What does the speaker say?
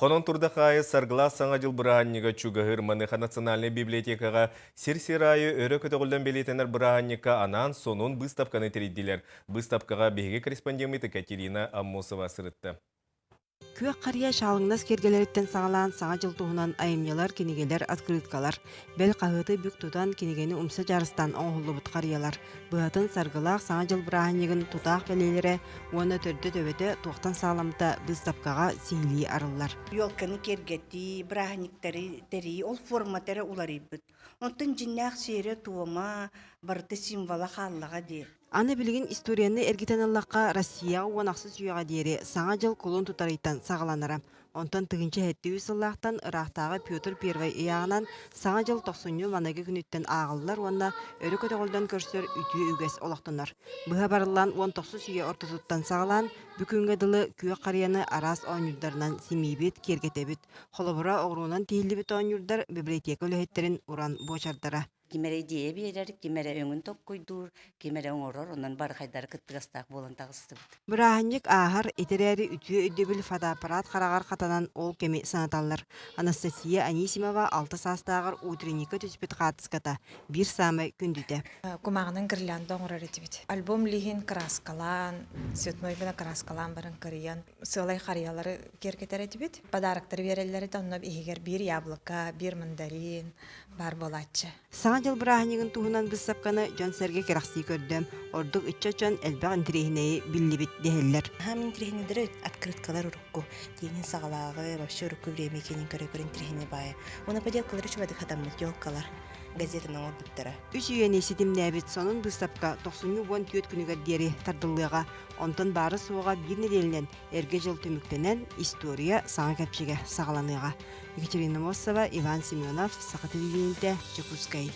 Хонон турдах аайы Саргылаах Саҥа дьыл бырааһынньыга чугаһыыр Маныаха национальнай библиотекаҕа сир-сир аайы өрө көтөҕүллэн бэлиэтэнэр бырааһынньыкка анаан сонун быыстапканы тэрийдилэр. Быыстапкаҕа биһиги корреспондеммыт Екатерина Аммосова сырытта. Күөх харыйа шаалыҥнас киэргэлэриттэн саҕалаан Саҥа дьыл туһунан айымньылар, кинигэлэр, открыткалар, бэл хаһыаты бүк тутан кинигэни умса дьаарыстаан оҥоһуллубут харыйалар, быһатын саргылаах Саҥа дьыл бырааһынньыгын тутаах бэлиэлэрэ уонна төрдө-төбөтө туохтан сааламмыта быыстапкаҕа сиһилии арыллар. Елканы киэргэтии, бырааһынньыктары тэрийии ол формата эрэ уларыйбыт. Онтон дьиҥнээх сиэрэ-туома барыта символа хааллаҕа дии. Аны билигин историяны эргитэн ыллахха, Россияҕа уон ахсыс үйэҕэ диэри Саҥа дьыл кулун тутарыйтан саҕаланара. Онтон 1073 сыллаахтан ыраахтааҕы Петр Первай ыйааҕынан Саҥа дьыл тохсунньу маныгы күнүттэн ааҕыллар уонна өрө көтөҕүллэн көрсөр үтүө үгэс олохтонор. Быһа барыллаан уон тохсус үйэ ортотуттан саҕалаан, бү күҥҥэ дылы күөх харыйаны араас оонньуурдарынан симиибит, киэргэтэбит. Холобура, оҕуруонан тиһиллибит оонньуурдар библиотека үлэһиттэрин уран буочардара. Ким эрэ идиэйэ биэрэр, ким эрэ өҥүн толкуйдуур, ким эрэ оҥорор, онон бархайдары кыттыгастаах буолан таҕыстыбыт. Бырааһынньык ааһар, ити эрээри үтүө өйдөбүл фотоаппарат хараҕар хатанан ол кэми санаталлар. Анастасия Анисимова алта саастааҕар утренникка түспүт хаартыската биир саамай күндүтэ. Кумааҕынан гирлянда оҥорор этибит. Альбом лиһин кырааскалаан, цветной гына кырааскалаан баран кырыйан, сыалай харыйалары киэргэтэр этибит. Подароктары биэрэллэр этэ, онно иһигэр биир яблоко, биир мандарин, баар буолааччы. Саҥа дьыл бырааһынньыгын туһунан быыстапканы дьон-сэргэ кэрэхсии көрдө. Ордук ыччат дьон элбэх интэриэһинэйи биллибит дэһэллэр. Аһам интэриэһинэйдэрэ открыткалар урукку тиинин саҕалааҕы, вообще урукку время киинин көрө-көрө интэриэһинэй баайа. Уонна поделкалары үчүгэйдик хатаммыт елкалар газетаны оҥорбуттара. Үс үйэни ситимнээбит сонун быыстапка тохсунньу 14 күнүгэр диэри тардыллыаҕа. Онтон баара-суоҕа биир нэдиэлэнэн Эргэ дьыл түмүктэнэн, история саҥа кэрчигэ саҕаланыаҕа. Екатерина Мосова, Иван Семенов, Саха телевидениетэ, Дьокуускай.